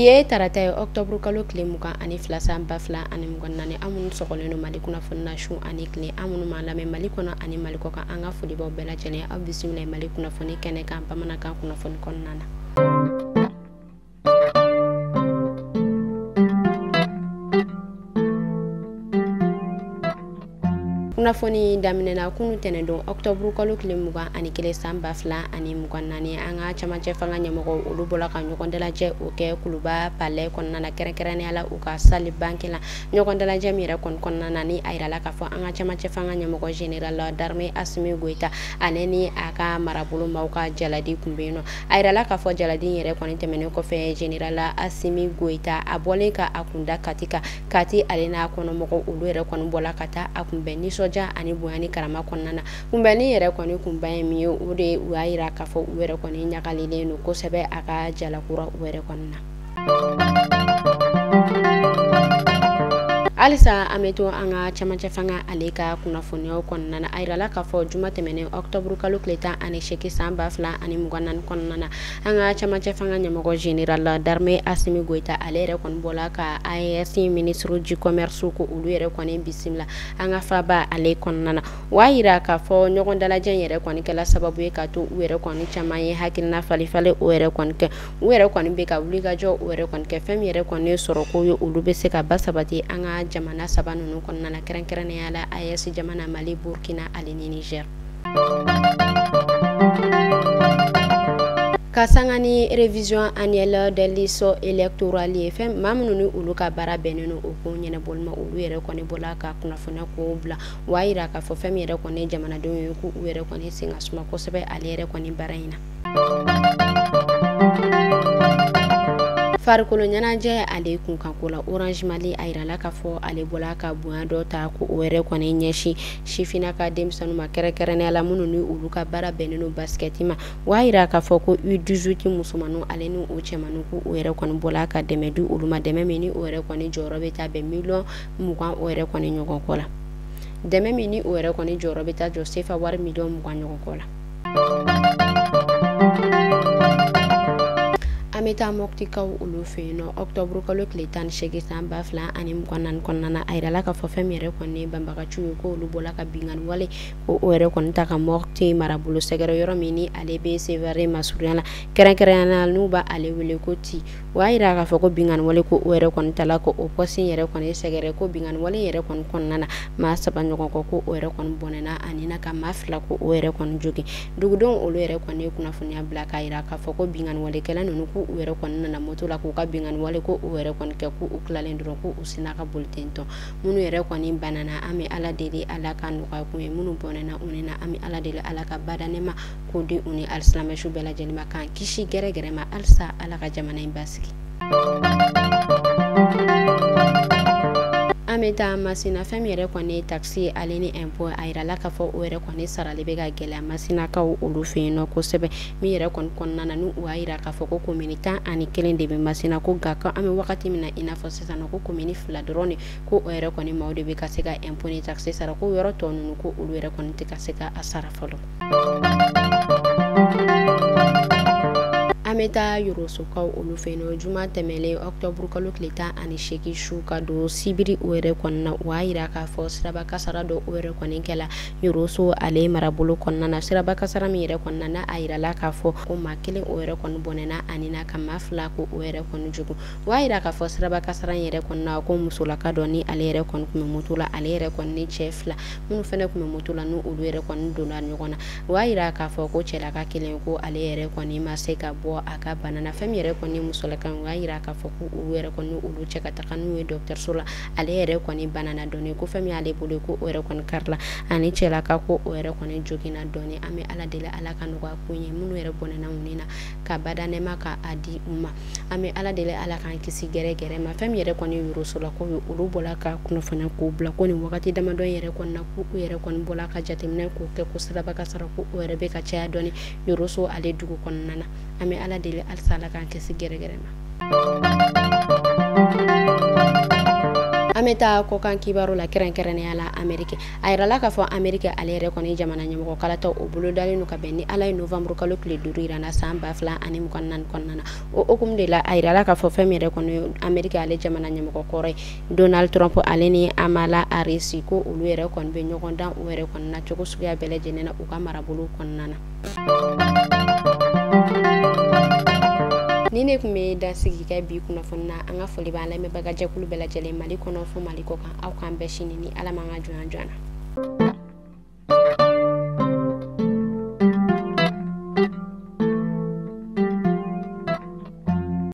Bi ye tarata ye, octobre kalo tile 22 san 2024. An minnu sɔgɔlen don Mali kunnafoni na su ani tile, an minnu m'an lamɛn Mali kɔnɔ ani Mali kɔ kan, an ka foli b'aw bɛɛ lajɛlen. Aw bisimila Mali kunnafoni kɛnɛ kan bamanankan kunnafoni kɔnɔna na. Kunnafoni daminɛna kunu tɛnɛndon octobre kalo tile 21 san 2024. An ka camancɛ fanga ɲɛmɔgɔw olu bɔra ka ɲɔgɔn dalajɛ o kɛ Kuluba palais kɔnɔna na, kɛrɛnkɛrɛnnenya la u ka salle banque la. Ɲɔgɔn dalajɛ min yɛrɛ kɔni kɔnɔna na, ni a yirala k'a fɔ an ka camancɛ fanga ɲɛmɔgɔ général d'armée Assimi Goïta ale ni a ka marabolo maaw ka jaladi kun bɛ yen nɔ. A yirala k'a fɔ jaladi yɛrɛ kɔni tɛmɛnen kɔfɛ, général Assimi Goïta a bɔlen ka a kun da Kati kan, Kati ale n'a kɔnɔmɔgɔw olu yɛrɛ kɔni bɔla ka taa a kunbɛn nisɔndiya ani bonya ni karama kɔnɔna na. Kunbɛnni yɛrɛ kɔni kunba ye min ye, o de ye u y'a yira k'a fɔ u yɛrɛ kɔni ɲagalilen don kosɛbɛ a ka jalakura u yɛrɛ kɔni na. Halisa an bɛ to an ka camancɛ fanga ale ka kunnafoniyaw kɔnɔna na. A yirala k'a fɔ juma tɛmɛnen octobre kalo tile 18 san 2024 kɔnɔna na, an ka camancɛ fanga ɲɛmɔgɔ général d'armée Assimi Goïta ale yɛrɛ kɔni bɔla ka AES ministre du commerce ko olu yɛrɛ kɔni bisimila an ka faba ale kɔnɔna na. O y'a yira k'a fɔ ɲɔgɔn dalajɛ yɛrɛ kɔni kɛla sababu ye k'a to u yɛrɛ kɔni caman ye hakilina falifalen o yɛrɛ kɔni kɛ. U yɛrɛ kɔni bɛ ka wulikajɔ o yɛrɛ kɔni kɛ, fɛn min yɛrɛ kɔni ye sɔrɔko ye, olu bɛ se ka ba sabati an ka jamana saba ninnu kɔnɔna na, kɛrɛnkɛrɛnnenya la AES jamana, Mali, Burkina ale ni Niger. Ka sanga ni révision annuelle des listes électorales ye, fɛn maa minnu ni olu ka baara bɛnnen don o ko ɲɛnabɔli ma, olu yɛrɛ kɔni bɔla ka kunnafoniya k'o bila. O y'a yira k'a fɔ fɛn min yɛrɛ kɔni ye jamanadenw ye, k'u yɛrɛ kɔni sen ka suma kosɛbɛ ale yɛrɛ kɔni baara in na. Farikolo ɲɛnajɛ ale kunkanko la, Orange Mali a yirala k'a fɔ ale bɔla ka bonya dɔ ta ko o yɛrɛ kɔni ɲɛsin sifinna ka denmisɛnninw ma, kɛrɛnkɛrɛnnenya la minnu ni olu ka baara bɛnnen don basket ma. O y'a yira k'a fɔ ko U18 musomaninw ale ni o cɛmaninw ko o yɛrɛ kɔni bɔla ka dɛmɛ di olu ma, dɛmɛ min ni o yɛrɛ kɔni jɔyɔrɔ bɛ taa bɛn miliyɔn 20 o yɛrɛ kɔni ɲɔgɔn kɔ la. Dɛmɛ min ni o yɛrɛ kɔni jɔyɔrɔ bɛ taa jɔ sefa wari miliyɔn 20 ɲɔgɔn kɔ la. An bɛ taa Mɔptikaw olu fɛ yen nɔ, octobre kalo tile 18 san 2024 kɔnɔna na. A yirala k'a fɔ fɛn min yɛrɛ kɔni ye banbagaciw ye, ko olu bɔla ka binkanni wale ko o yɛrɛ kɔni ta ka Mɔpti marabolo sɛgɛrɛ, yɔrɔ min ni ale bɛ Sevare masurunya la, kɛrɛnkɛrɛnnenya la n'u b'ale wele ko Ti. O y'a yira k'a fɔ ko binkanni wale ko o yɛrɛ kɔni tala ko o poste yɛrɛ kɔni sɛgɛrɛ, ko binkanni wale yɛrɛ kɔni kɔnɔna na maa 3 ɲɔgɔn kɔ ko o yɛrɛ kɔni bɔnɛna ani na ka maa 2 ko o yɛrɛ kɔni jogin. Dugudenw olu yɛrɛ kɔni ye kunnafoniya bila k'a yira k'a fɔ ko binkanni walekɛla ninnu k'u yɛrɛ kɔni nana moto la k'u ka binkanni wale ko u yɛrɛ kɔni kɛ, k'u tilalen dɔrɔn k'u sinna ka boli ten tɔ. Minnu yɛrɛ kɔni banana, an bɛ Ala deli Ala ka nɔgɔya k'u ye, minnu bɔnɛna u ni na, an bɛ Ala deli Ala ka bada nɛɛma k'o di u ni alisilamɛ su bɛɛ lajɛlen ma, k'an kisi gɛrɛgɛrɛ ma, halisa Ala ka jamana in basigi. An bɛ taa Masina. Fɛn min yɛrɛ kɔni ye taxe ale ni impôt, a yirala k'a fɔ o yɛrɛ kɔni sarali bɛ ka gɛlɛya Masinakaw olu fɛ yen nɔ kosɛbɛ. Min yɛrɛ kɔni kɔnɔna na, n'u y'a yira k'a fɔ ko commune 11 de bɛ Masina, ko nka ko an bɛ wagati min na i n'a fɔ sisan nɔ, ko commune 2 dɔrɔn de ko o yɛrɛ kɔni maaw de bɛ ka se ka impôt ni taxe sara, ko yɔrɔ tɔ ninnu ko olu yɛrɛ kɔni tɛ ka se ka a sara fɔlɔ. An bɛ taa Yorosokaw olu fɛ yen nɔ, juma tɛmɛlen octobre kalo tile 18 su ka don sibiri o yɛrɛ kɔni na. O y'a yira k'a fɔ siraba kasara dɔ o yɛrɛ kɔni kɛla Yoroso ale marabolo kɔnɔna na. Siraba kasara min yɛrɛ kɔni na, a yirala k'a fɔ ko maa 1 o yɛrɛ kɔni bɔnɛna ani na ka maa 2 ko o yɛrɛ kɔni jogin. O y'a yira k'a fɔ siraba kasara in yɛrɛ kɔni na, ko musolaka dɔ ni ale yɛrɛ kɔni tun bɛ moto la, ale yɛrɛ kɔni ni cɛ 2 minnu fɛnɛ tun bɛ moto la, n'u olu yɛrɛ kɔni donna ɲɔgɔn na. O y'a yira k'a fɔ ko cɛlaka 1 ko ale yɛrɛ kɔni ma se ka bɔ a ka bana na. Fɛn min yɛrɛ kɔni musolaka, o y'a yira k'a fɔ ko olu yɛrɛ kɔni olu cɛ ka taga n'u ye dɔgɔtɔrɔso la, ale yɛrɛ kɔni banana dɔɔni, ko fɛn min y'ale bolo ko o yɛrɛ kɔni karila ani cɛlaka ko o yɛrɛ kɔni joginna dɔɔni. An bɛ Ala deli Ala ka nɔgɔya ko ye minnu yɛrɛ bɔnɛna u ni na, ka bada nɛɛma ka a di u ma. An bɛ Ala deli Ala k'an kisi gɛrɛgɛrɛ ma. Fɛn min yɛrɛ kɔni Yorosolakaw ye, olu bɔla ka kunnafoniya k'o bila ko nin wagati damadɔ yɛrɛ kɔni na, k'u yɛrɛ kɔni bɔla ka jateminɛ k'o kɛ ko siraba kasara ko o yɛrɛ bɛ ka caya dɔɔni Yoroso ale dugu kɔnɔna na. An bɛ Ala deli halisa Ala k'an kisi gɛrɛgɛrɛ ma. An An bɛ taa kɔkan kibaru la, kɛrɛnkɛrɛnnenya la Ameriki. A yirala k'a fɔ Ameriki ale yɛrɛ kɔni jamana ɲɛmɔgɔ kalata, o bolodalen don ka bɛn ni Ala ye novembre kalo tile 5 yira na san 2024 kɔnɔna na. O hukumu de la, a yirala k'a fɔ fɛn min yɛrɛ kɔni Ameriki ale jamana ɲɛmɔgɔ kɔrɔ ye Donald Trump, ale ni Kamala Harris, ko olu yɛrɛ kɔni bɛ ɲɔgɔn dan u yɛrɛ kɔni na cogo suguya bɛɛ lajɛlen na u ka marabolo kɔnɔna na. Ni ne tun bɛ dasigi kɛ bi kunnafoni na. An ka foli b'an lamɛnbagajɛkulu bɛɛ lajɛlen, Mali kɔnɔ fo Mali kɔ kan. Aw k'an bɛɛ sini ni Ala m'an ka jɔnya jɔ an na.